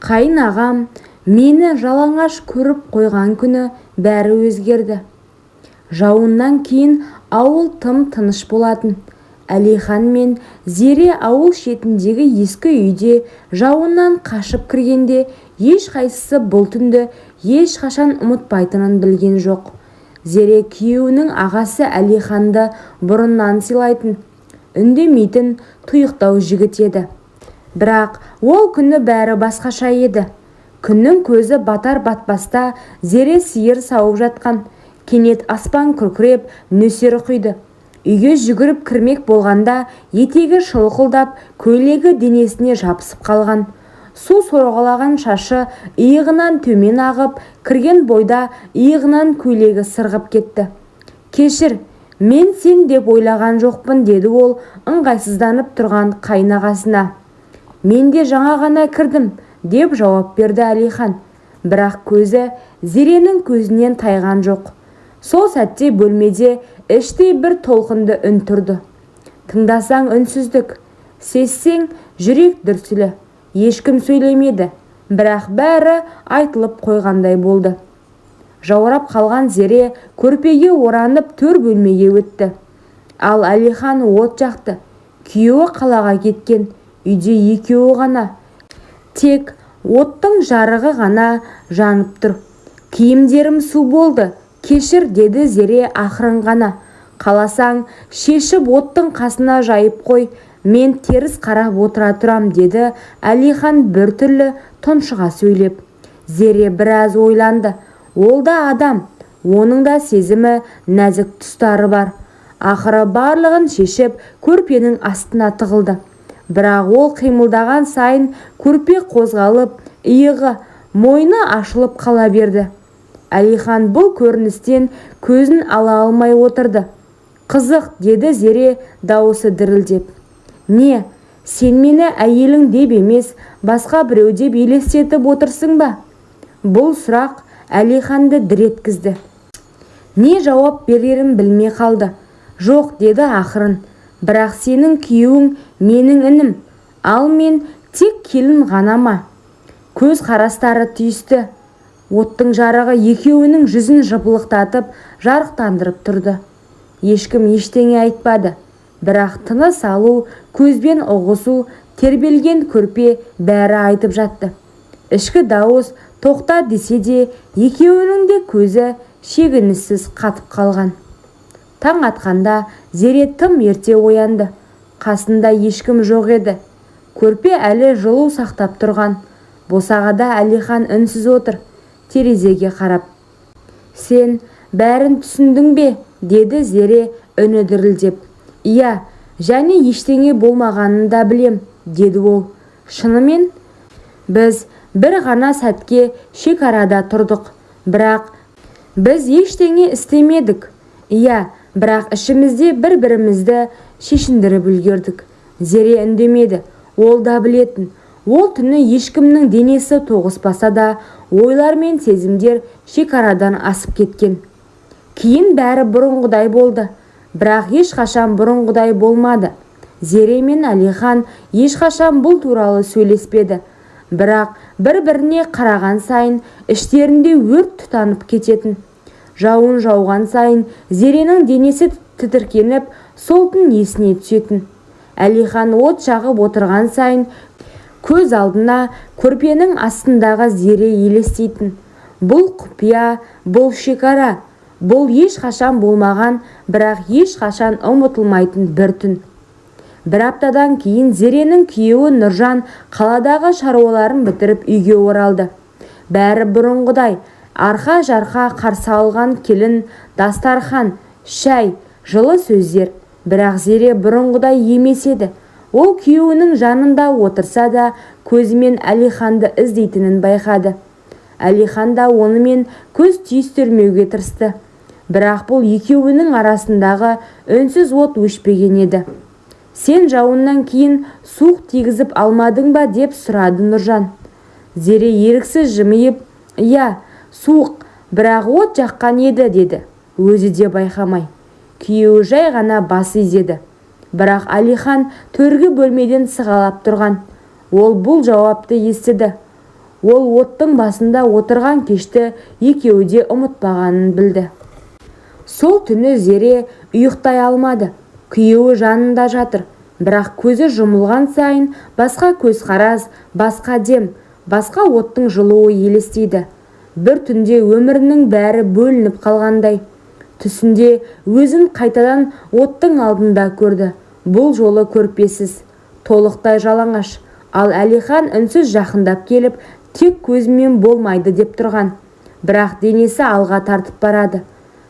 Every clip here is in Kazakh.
Қайын ағам мені жалаңаш көріп қойған күні бәрі өзгерді. Жауыннан кейін ауыл тым тыныш болатын. Әлихан мен Зере ауыл шетіндегі ескі үйде жауыннан қашып кіргенде, ешқайсысы бұл түнді ешқашан ұмытпайтынын білген жоқ. Зере күйеуінің ағасы Әлиханды бұрыннан сыйлайтын, үндемейтін, тұйықтау жігіт еді. Бірақ ол күні бәрі басқаша еді. Күннің көзі батар-батпаста Зере сиыр сауып жатқан. Кенет аспан күркіреп, нөсер құйды. Үйге жүгіріп кірмек болғанда, етегі шылқылдап, көйлегі денесіне жабысып қалған. Су сорғалаған, шашы иығынан төмен ағып, кірген бойда иығынан көйлегі сырғып кетті. «Кешір, мен сен деп ойлаған жоқпын», – деді ол ыңғайсызданып тұрған қайынағасына. «Мен де жаңа ғана кірдім», – деп жауап берді Әлихан. Бірақ көзі Зеренің көзінен тайған жоқ. Сол сәтте бөлмеде іштей бір толқынды үн тұрды. Тыңдасаң, үнсіздік, сезсең, жүрек дүрсілі. Ешкім сөйлемеді, бірақ бәрі айтылып қойғандай болды. Жаурап қалған Зере көрпеге оранып, төр бөлмеге өтті. Ал Әлихан от жақты. Күйеуі қалаға кеткен, үйде екеуі ғана. Тек оттың жарығы ғана жанып тұр. «Киімдерім су болды, кешір», – деді Зере ақырын ғана. «Қаласаң, шешіп, оттың қасына жайып қой, мен теріс қарап отыра тұрам», – деді Әлихан біртүрлі тұншыға сөйлеп. Зере біраз ойланды. Ол да адам, оның да сезімі, нәзік тұстары бар. Ақыры барлығын шешіп, көрпенің астына тығылды. Бірақ ол қимылдаған сайын көрпе қозғалып, иығы, мойны ашылып қала берді. Әлихан бұл көріністен көзін ала алмай отырды. «Қызық», – деді Зере дауысы дірілдеп. «Не, сен мені әйелің деп емес, басқа біреу деп елестетіп отырсың ба?» Бұл сұрақ Әлиханды дір еткізді. Не жауап берерін білмей қалды. «Жоқ», – деді ақырын. «Бірақ сенің күйеуің менің інім, ал мен тек келін ғана ма?» Көз қарастары түйісті. Оттың жарығы екеуінің жүзін жыпылықтатып жарықтандырып тұрды. Ешкім ештеңе айтпады, бірақ тыныс алу, көзбен ұғысу, тербелген көрпе, бәрі айтып жатты. Ішкі дауыс «тоқта» десе де, екеуінің де көзі шегініссіз қатып қалған. Таң атқанда Зере тым ерте оянды. Қасында ешкім жоқ еді. Көрпе әлі жылу сақтап тұрған. Босағада Әлихан үнсіз отыр, терезеге қарап. «Сен бәрін түсіндің бе?» – деді Зере үні дірілдеп. «Иә, және ештеңе болмағанын да білем», – деді ол. «Шынымен, біз бір ғана сәтке шекарада тұрдық, бірақ біз ештеңе істемедік. Иә, бірақ ішімізде бір-бірімізді шешіндіріп үлгердік». Зере үндемеді. Ол да білетін: ол түні ешкімнің денесі тоғыспаса да, ойлар мен сезімдер шекарадан асып кеткен. Кейін бәрі бұрынғыдай болды, бірақ ешқашан бұрынғыдай болмады. Зере мен Әлихан ешқашан бұл туралы сөйлеспеді, бірақ бір-біріне қараған сайын іштерінде өрт тұтанып кететін. Жауын жауған сайын Зеренің денесі тітіркеніп, сол түн есіне түсетін. Әлихан от жағып отырған сайын көз алдына көрпенің астындағы Зере елестейтін. Бұл құпия, бұл шекара, бұл ешқашан болмаған, бірақ ешқашан ұмытылмайтын бір түн. Бір аптадан кейін Зеренің күйеуі Нұржан қаладағы шаруаларын бітіріп, үйге оралды. Бәрі бұрынғыдай: арқа-жарқа қарсы алған келін, дастархан, шай, жылы сөздер. Бірақ Зере бұрынғыдай емес еді. Ол күйеуінің жанында отырса да, көзімен Әлиханды іздейтінін байқады. Әлихан да онымен көз түйістірмеуге тырысты. Бірақ бұл екеуінің арасындағы үнсіз от өшпеген еді. «Сен жауыннан кейін суық тигізіп алмадың ба?» – деп сұрады Нұржан. Зере еріксіз жымиып, «Иә, суық, бірақ от жаққан еді», – деді өзі де байқамай. Күйеуі жай ғана бас изеді. Бірақ Әлихан төргі бөлмеден сығалап тұрған. Ол бұл жауапты естіді. Ол оттың басында отырған кешті екеуі де ұмытпағанын білді. Сол түні Зере ұйықтай алмады. Күйеуі жанында жатыр, бірақ көзі жұмылған сайын басқа көзқарас, басқа дем, басқа оттың жылуы елестейді. Бір түнде өмірінің бәрі бөлініп қалғандай. Түсінде өзін қайтадан оттың алдында көрді. Бұл жолы көрпесіз, толықтай жалаңаш. Ал Әлихан үнсіз жақындап келіп, тек көзімен болмайды деп тұрған. Бірақ денесі алға тартып барады.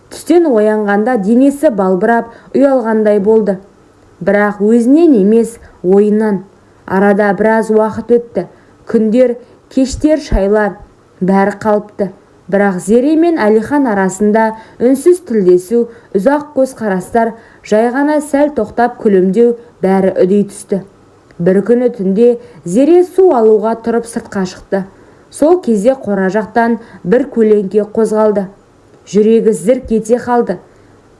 Түстен оянғанда денесі балбырап, ұялғандай болды. Бірақ өзінен емес, ойынан. Арада біраз уақыт өтті. Күндер, кештер, шайлар, бәрі қалыпты. Бірақ Зере мен Әлихан арасында үнсіз тілдесу, ұзақ көзқарастар, жай ғана сәл тоқтап күлімдеу бәрі үдей түсті. Бір күні түнде Зере су алуға тұрып сыртқа шықты. Сол кезде қора жақтан бір көлеңке қозғалды. Жүрегі зірк ете қалды.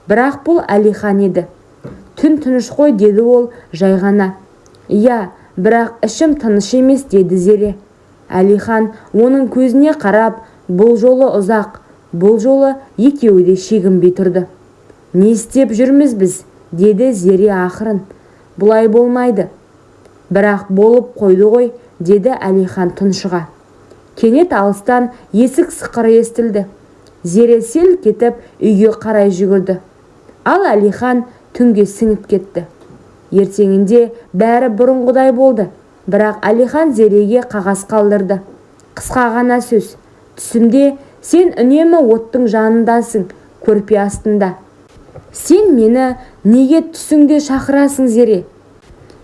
Бірақ бұл Әлихан еді. Түн тыныш қой, деді ол жай ғана. Иә, бірақ ішім тыныш емес, деді Зере. Әлихан оның көзіне қарап, бұл жолы ұзақ, бұл жолы екеуі де шегінбей тұрды. Не істеп жүрміз біз, деді Зере ақырын. Бұлай болмайды. Бірақ болып қойды ғой, деді Әлихан тұншыға. Кенет алыстан есік сықыры естілді. Зере селк етіп үйге қарай жүгірді. Ал Әлихан түнге сіңіп кетті. Ертеңінде бәрі бұрынғыдай болды. Бірақ Әлихан Зереге қағаз қалдырды. Қысқа ғана сөз. Түсімде сен үнемі оттың жанындасың, көрпе астында. Сен мені неге түсіңде шақырасың, Зере?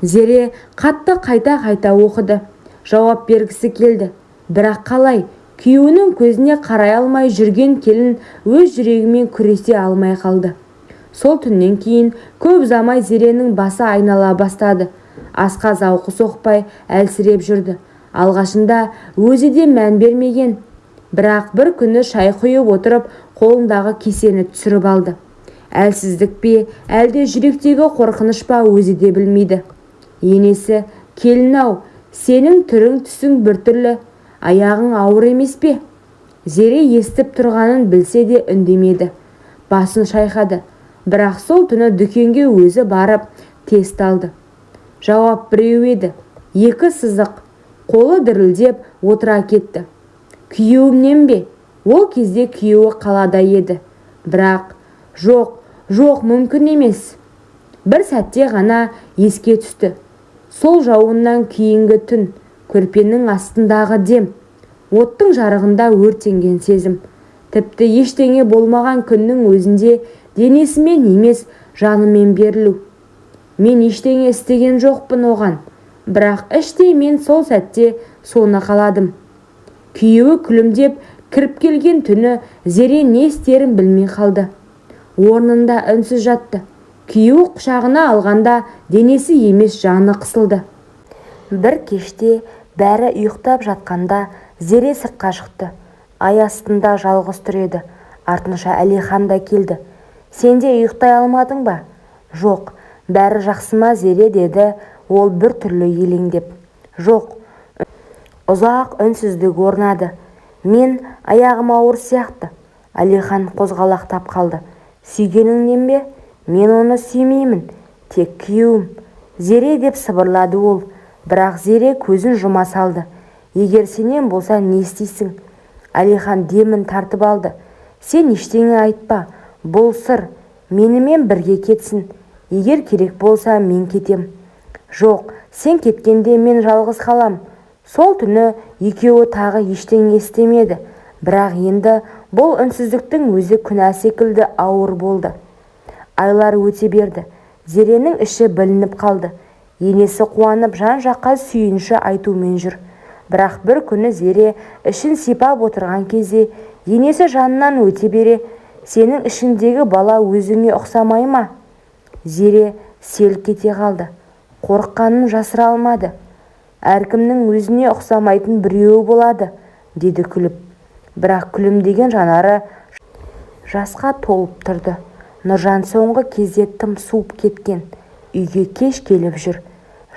Зере қатты қайта-қайта оқыды. Жауап бергісі келді. Бірақ қалай? Күйеуінің көзіне қарай алмай жүрген келін өз жүрегімен күресе алмай қалды. Сол түннен кейін көп ұзамай Зеренің басы айнала бастады. Асқа зауқы соқпай әлсіреп жүрді. Алғашында өзі де мән бермеген. Бірақ бір күні шай құйып отырып, қолындағы кесені түсіріп алды. Әлсіздік пе, әлде жүректегі қорқыныш па, өзі де білмейді. Енесі, келін-ау, сенің түрің түсің біртүрлі, аяғың ауыр емес пе? Зере естіп тұрғанын білсе де үндемеді. Басын шайқады. Бірақ сол түні дүкенге өзі барып тест алды. Жауап біреу еді. 2 сызық. Қолы дірілдеп отыра кетті. Күйеуімнен бе? Ол кезде күйеуі қалада еді. Бірақ жоқ, жоқ, мүмкін емес. Бір сәтте ғана еске түсті. Сол жауыннан кейінгі түн, көрпенің астындағы дем, оттың жарығында өртенген сезім. Тіпті ештеңе болмаған күннің өзінде денесімен емес, жанымен берілу. Мен ештеңе істеген жоқпын оған, бірақ іштей мен сол сәтте соны қаладым. Күйеуі күлімдеп кіріп келген түні Зере не істерін білмей қалды. Орнында үнсіз жатты. Күйеуі құшағына алғанда денесі емес жаны қысылды. Бір кеште бәрі ұйықтап жатқанда Зере сыртқа шықты. Ай астында жалғыз тұр еді. Артынша Әлихан да келді. Сен де ұйықтай алмадың ба? Жоқ, бәрі жақсы ма, Зере, деді ол бір түрлі елеңдеп. Жоқ. Ұзақ үнсіздік орнады. Мен аяғым ауыр сияқты. Әлихан қозғалақтап қалды. Сүйгеніңнен бе? Мен оны сүймеймін, тек күйеуім. Зере, деп сыбырлады ол. Бірақ Зере көзін жұма салды. Егер сенен болса не істейсің? Әлихан демін тартып алды. Сен ештеңе айтпа, бұл сыр, менімен бірге кетсін. Егер керек болса мен кетем. Жоқ, сен кеткенде мен жалғыз қалам. Сол түні екеуі тағы ештеңе істемеді. Бірақ енді бұл үнсіздіктің өзі күнә секілді ауыр болды. Айлар өте берді. Зеренің іші білініп қалды. Енесі қуанып жан-жаққа сүйінші айтумен жүр. Бірақ бір күні Зере ішін сипап отырған кезде енесі жанынан өте бере, сенің ішіңдегі бала өзіңе ұқсамай ма? Зере селк ете қалды. Қорыққанын жасыра алмады. Әркімнің өзіне ұқсамайтын біреуі болады, деді күліп. Бірақ күлімдеген жанары жасқа толып тұрды. Нұржан соңғы кезде тым суып кеткен. Үйге кеш келіп жүр.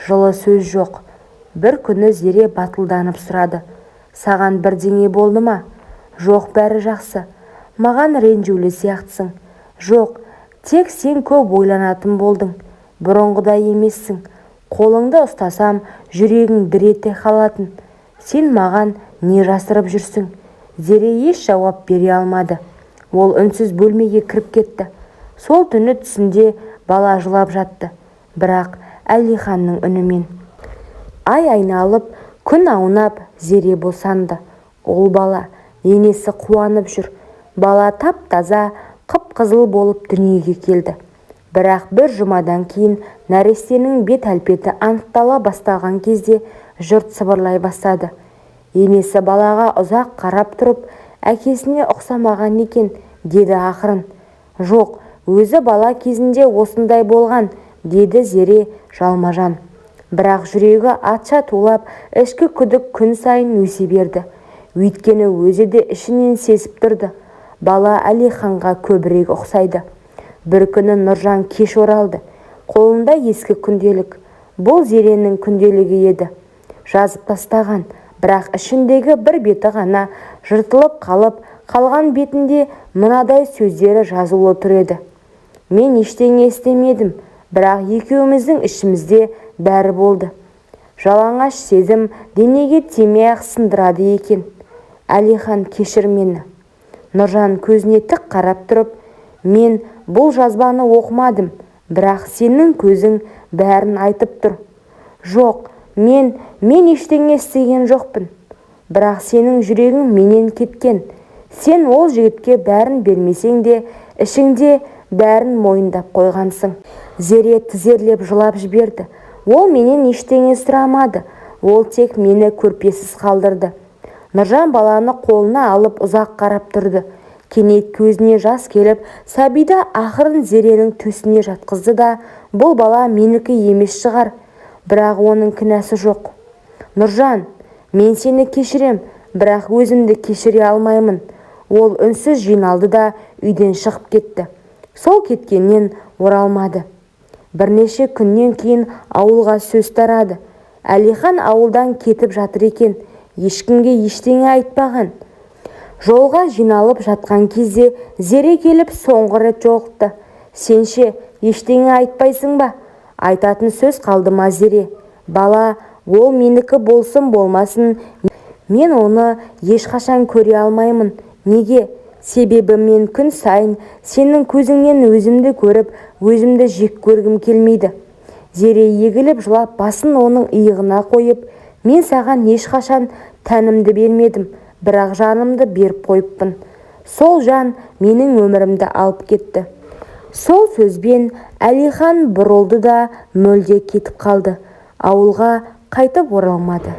Жылы сөз жоқ. Бір күні Зере батылданып сұрады. Саған бірдеңе болды ма? Жоқ, бәрі жақсы. Маған ренжулі сияқтысың. Жоқ, тек сен көп ойланатын болдың. Бұрынғыдай емессің. Қолыңды ұстасам, жүрегің дір ете қалатын. Сен маған не жасырып жүрсің? Зере еш жауап бере алмады. Ол үнсіз бөлмеге кіріп кетті. Сол түні түсінде бала жылап жатты. Бірақ Әлиханның үнімен. Ай айналып, күн аунап, Зере босанды. Ұл бала, енесі қуанып жүр. Бала тап-таза, қып-қызыл болып дүниеге келді. Бірақ бір жұмадан кейін нәрестенің бет әлпеті анықтала бастаған кезде жұрт сыбырлай бастады. Енесі балаға ұзақ қарап тұрып, әкесіне ұқсамаған екен, деді ақырын. Жоқ, өзі бала кезінде осындай болған, деді Зере жалмажан. Бірақ жүрегі атша тулап, ішкі күдік күн сайын өсе берді. Өйткені өзі де ішінен сезіп тұрды. Бала Әлиханға көбірек ұқсайды. Бір күні Нұржан кеш оралды. Қолында ескі күнделік. Бұл Зеренің күнделігі еді. Жазып тастаған, бірақ ішіндегі бір беті ғана жыртылып қалып, қалған бетінде мынадай сөздері жазулы тұр еді. Мен ештеңе істемедім, бірақ екеуміздің ішімізде бәрі болды. Жалаңаш сезім денеге тимей-ақ сындырады екен. Әлихан, кешір мені. Нұржан көзіне тік қарап тұрып, мен бұл жазбаны оқымадым, бірақ сенің көзің бәрін айтып тұр. Жоқ, мен ештеңе істеген жоқпын. Бірақ сенің жүрегің менен кеткен. Сен ол жігітке бәрін бермесең де, ішіңде бәрін мойындап қойғансың. Зере тізерлеп жылап жіберді. Ол менен ештеңе сұрамады. Ол тек мені көрпесіз қалдырды. Нұржан баланы қолына алып ұзақ қарап тұрды. Кенет көзіне жас келіп, сәбиді ақырын Зеренің төсіне жатқызды да, бұл бала менікі емес шығар, бірақ оның кінәсі жоқ. Нұржан, мен сені кешірем, бірақ өзімді кешіре алмаймын. Ол үнсіз жиналды да үйден шығып кетті. Сол кеткеннен оралмады. Бірнеше күннен кейін ауылға сөз тарады. Әлихан ауылдан кетіп жатыр екен, ешкімге ештеңе айтпаған. Жолға жиналып жатқан кезде Зере келіп соңғы рет жолықты. Сен ше, ештеңе айтпайсың ба? Айтатын сөз қалды ма, Зере? Бала, ол менікі болсын болмасын, мен оны ешқашан көре алмаймын. Неге? Себебі мен күн сайын сенің көзіңнен өзімді көріп, өзімді жек көргім келмейді. Зере егіліп жылап басын оның иығына қойып, мен саған ешқашан тәнімді бермедім, бірақ жанымды беріп қойыппын. Сол жан менің өмірімді алып кетті. Сол сөзбен Әлихан бұрылды да мүлде кетіп қалды. Ауылға қайтып оралмады.